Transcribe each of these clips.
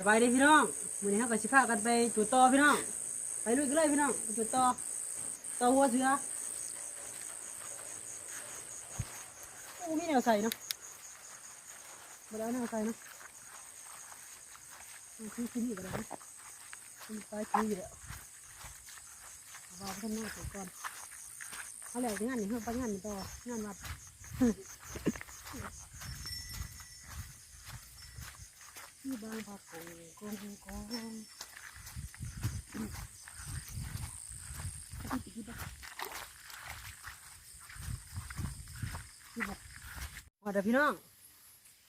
ສະບາຍດີພີ່ນ້ອງ ມື້ນີ້ເຮົາກໍຊິພາກັນໄປຈູດຕໍ່ພີ່ນ້ອງ ໄປລຸຍກັນເລີຍພີ່ນ້ອງ ໄປຈູດຕໍ່ ຕໍ່ຫົວເສືອ. ໂອ້ ມີແນວໃສ່ເນາະ ບໍ່ໄດ້ເອົາແນວໃສ່ເນາະ ເອົາຄື ຄືນີ້ກໍໄດ້ເນາະ ມັນປາຍຄືຢູ່ແລ້ວ ເອົາວ່າບໍ່ທັນມາໃສ່ກ່ອນ ເອົາແລ້ວງານນີ້ເຮົາໄປງານນີ້ຕໍ່ ງານວັດ ທີ່ບາງປະກົງ ກົງ ກົງ ມາເດີພີ່ນ້ອງ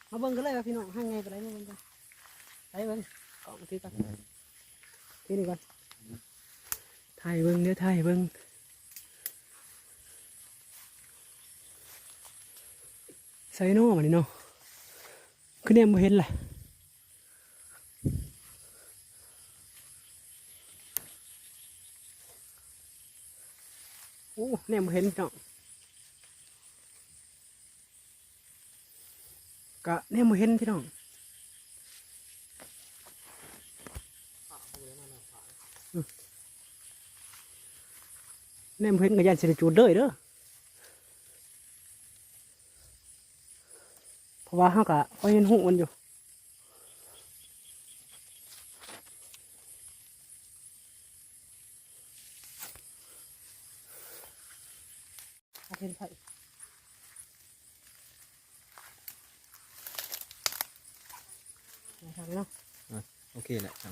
ມາເບິ່ງກັນເລີຍວ່າພີ່ນ້ອງ ຫາງໃຫຍ່ປານໃດ ມາເບິ່ງກັນ ໄປເບິ່ງ ກ້ອງຖືກ່ອນ ຖືນີ້ກ່ອນ ຖ່າຍເບິ່ງເດີ ຖ່າຍເບິ່ງ ໃສເນາະ ບາດນີ້ເນາະ ຄືແນມບໍ່ເຫັນລະ ໂອ້ ແນມບໍ່ເຫັນພີ່ນ້ອງ ກະແນມບໍ່ເຫັນພີ່ນ້ອງ ແນມບໍ່ເຫັນກໍຢ້ານຊິໄດ້ຈູດເລີຍເດີ ເພາະວ່າເຮົາກະພໍເຫັນຮູມັນຢູ່ ເອົາເຫັນໄຟ ເອົາທາງເນາະ ອ່ະ ໂອເຄແຫຼະ ເ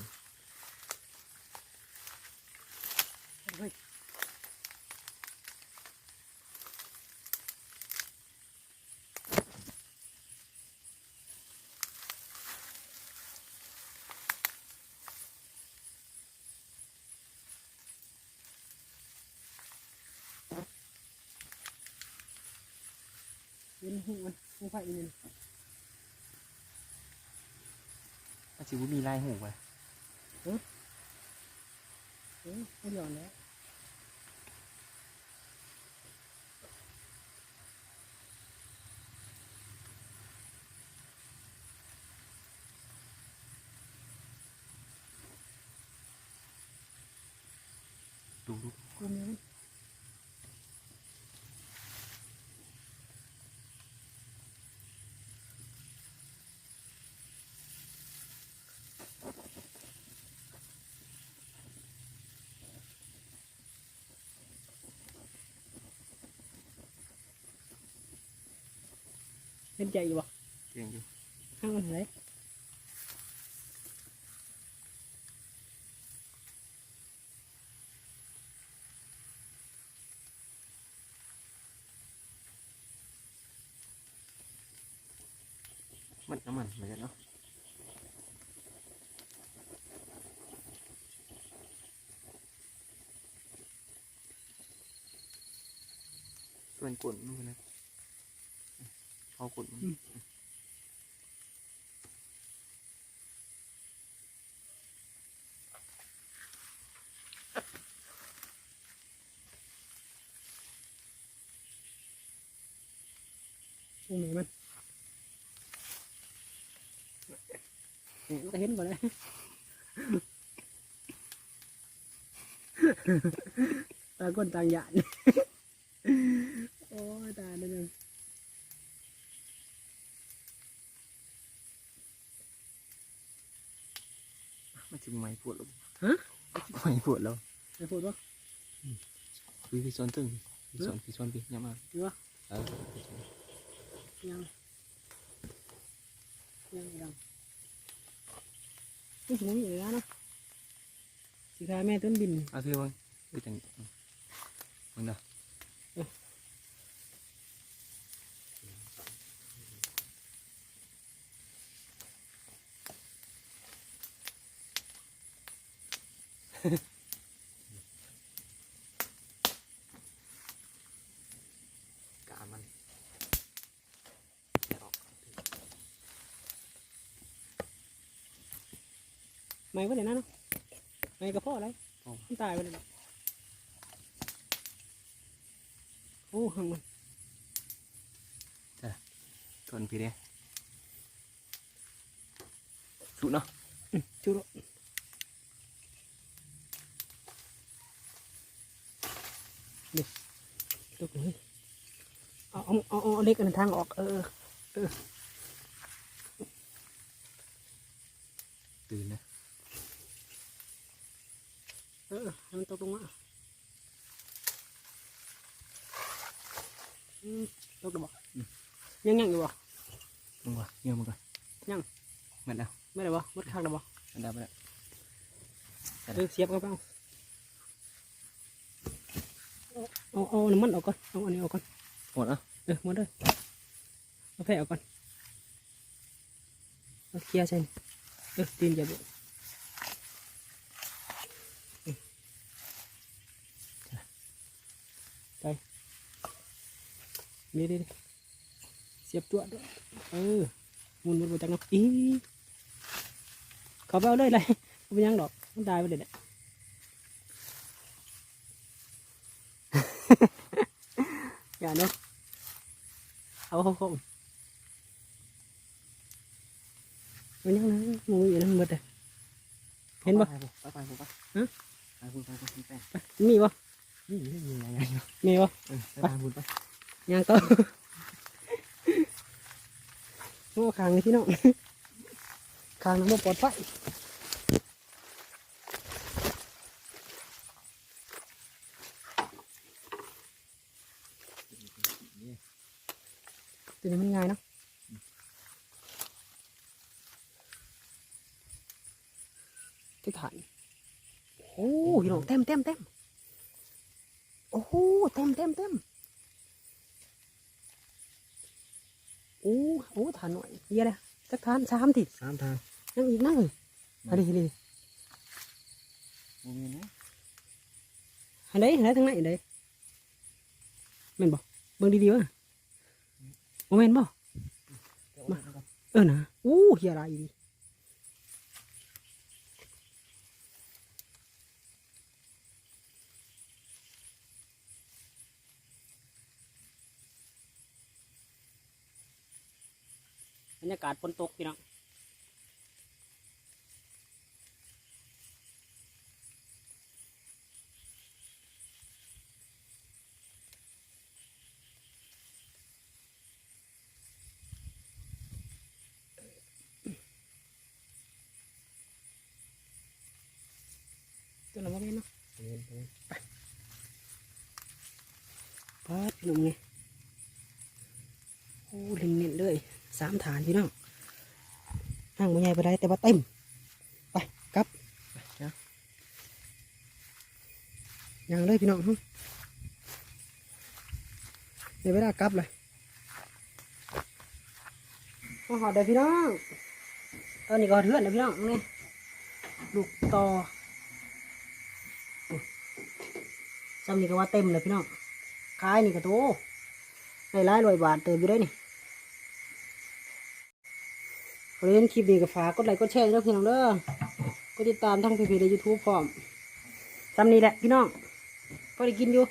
ຮີ້ຍ. ເຫັນຮູມັນ ຮູໄຟນີ້ ມັນຊິບໍ່ມີຫຼາຍຮູບໍ່? ເອີ ເອີ ເອົາດຽວນັ້ນແຫຼະ. ດູ ດູ ກູແມ່ນ ເຫັນໃຈຢູ່ບໍ່? ເກັ່ງຢູ່ ຫາງມັນເທົ່າໃດ? ມັນນ້ຳມັນເໝືອນກັນເນາະ. ສ່ວນກົ້ນມັນພຸ້ນນະ ເຜົາກົ້ນມັນ ອືມ ໂອ້ ແມ່ມັນ ແມ່ມັນກໍເຫັນບໍ່ໄດ້ ຕ່າງຄົນຕ່າງຢ້ານ ໂອ້ຍ ຕາຍແລ້ວ ມັນຊິບໍ່ໄໝ້ໂພດແລ້ວ ຮະ? ມັນຊິບໍ່ໄໝ້ໂພດແລ້ວ ໄໝ້ໂພດບໍ່? ອືມ ພີ່ ພີ່ສອນເທິງ ພີ່ສອນ ຮະ? ພີ່ສອນ ພີ່ ຍ່າງມາ ນີ້ບໍ່? ເອີ ຍ່າງ ຍ່າງ ຍ່າງ ຄືຊິບໍ່ມີອີກແລ້ວເນາະ. ຊິຂາຍແມ່ຕົ້ນບິນ ເອົາຖືເບິ່ງ ຄືຈັ່ງ ເບິ່ງເດີ ເອີ ກາມັນ. ໄໝ້ບໍ່ໄດ້ນະເນາະ ໄໝ້ກໍພໍໄດ້ ພໍ ມັນຕາຍໄປແລ້ວເນາະ ໂອ້ ຫາງມັນ ເອີ ຕົ້ນພີ້ເດ້ ສຸເນາະ ອືມ ຈຸໂລດ ນີ້ ຕົກເລີຍ ເອົາ ເອົາ ເອົາ ເອົາເຫຼັກອັນນັ້ນທາງອອກ ເອີ ເອີ ເອີ ຕື່ນນະ ເອີ ໃຫ້ມັນຕົກລົງມາ. ອືມ ຕົກແລ້ວບໍ່? ອືມ ຍັງ ຍັງຢູ່ບໍ່? ເບິ່ງວ່າ ເຫຍື່ອມັນກ່ອນ ຍັງ ໝົດແລ້ວ ໝົດແລ້ວບໍ່? ໝົດຄັກແລ້ວບໍ່? ໝົດແລ້ວ ໝົດແລ້ວ ເອີ ສຽບເຂົ້າໄປ ເອົາ ເອົາ ເອົານ້ຳມັນອອກກ່ອນ ເອົາອັນນີ້ອອກກ່ອນ ໝົດເອົາ ເອີ ໝົດເລີຍ ເອົາແຜ່ອອກກ່ອນ. ເອົາເຄຍໃສ່ ເອີ ຕີນຢາເບະ ໄປ ນີ້ໆ ສຽບຕົວະ ເອີ ໝຸນໝົດບໍ່ຈັກເນາະ ອີ ເຂົ້າໄປເອົາເລີຍ ບໍ່ເປັນຫຍັງດອກ ມັນຕາຍໄປເລີຍແຫຼະ. ຢ່າເນາະ ເອົາເຂົ້າ ເອົາຍັງນະ ມັນມີອັນນັ້ນໝົດເດ້ ເຫັນບໍ່? ໄປ ໄປ ໄປ ໄປ ຮະ? ໄປ ໄປ ໄປ ໄປ ໄປ ມີບໍ່? ມີ ມີ ມີ ມີ ມີ ມີບໍ່? ເອີ ໄປ ໄປ ໄປ ໄປ ຍ່າງຕໍ່ ໂອ້ ຂ້າງນີ້ພີ່ນ້ອງ ຂ້າງນັ້ນບໍ່ປອດໄພ. ຕົວນີ້ມັນງ່າຍເນາະ ອືມ ທີ່ຖານ ໂອ້ ພີ່ນ້ອງ ເຕັມ ເຕັມ ເຕັມ ໂອ້ໂຫ ເຕັມ ເຕັມ ເຕັມ ໂອ້ ໂອ້ ຖານໜ້ອຍ ເຢຍແລ້ວ ຈັກຖານ ສາມຕິ ສາມຖານ ຍັງອີກນະ ອືມ ຫັ້ນເດ້ ຫັ້ນເດ້ ບໍ່ແມ່ນນະ ຫັ້ນເດ້ ຫັ້ນເດ້ ທາງໃນຫັ້ນເດ້ ແມ່ນບໍ່? ເບິ່ງດີໆ ເບິ່ງ ບໍ່ແມ່ນບໍ່? ມາ ເອີນະ ໂອ້ ເຮຍຫຼາຍອີ່ຫຼີ ບັນຍາກາດຝົນຕົກພີ່ນ້ອງ. ຕົວນັ້ນບໍ່ແມ່ນເນາະ ແມ່ນ ແມ່ນ ໄປ ປາດ ພີ່ນ້ອງເອີຍ ໂອ້ ເນັ້ນໆ ເລີຍ ສາມຖານພີ່ນ້ອງ ຫາງບໍ່ໃຫຍ່ປານໃດ ແຕ່ວ່າເຕັມ ໄປ ກັບ ໄປ ຍ່າງເລີຍພີ່ນ້ອງ ເຮົາ ໄດ້ເວລາກັບແລ້ວ ມາຮອດແລ້ວພີ່ນ້ອງ ຕອນນີ້ກໍຮອດເຮືອນແລ້ວພີ່ນ້ອງ ນີ້ ລູກຕໍ່ ຊ່ຳນີ້ກໍວ່າເຕັມແລ້ວພີ່ນ້ອງ ຂາຍນີ້ກໍໂຕ ໄດ້ຫຼາຍຮ້ອຍບາດເຕີບຢູ່ເດ້ນີ້. ໃຜເຫັນຄລິບນີ້ກໍຝາກກົດໄລກົດແຊເດີພີ່ນ້ອງເດີ ກົດຕິດຕາມທາງເພຈ ແລະ ຢູທູບພ້ອມ ຊ່ຳນີ້ແຫຼະພີ່ນ້ອງ ພໍໄດ້ກິນຢູ່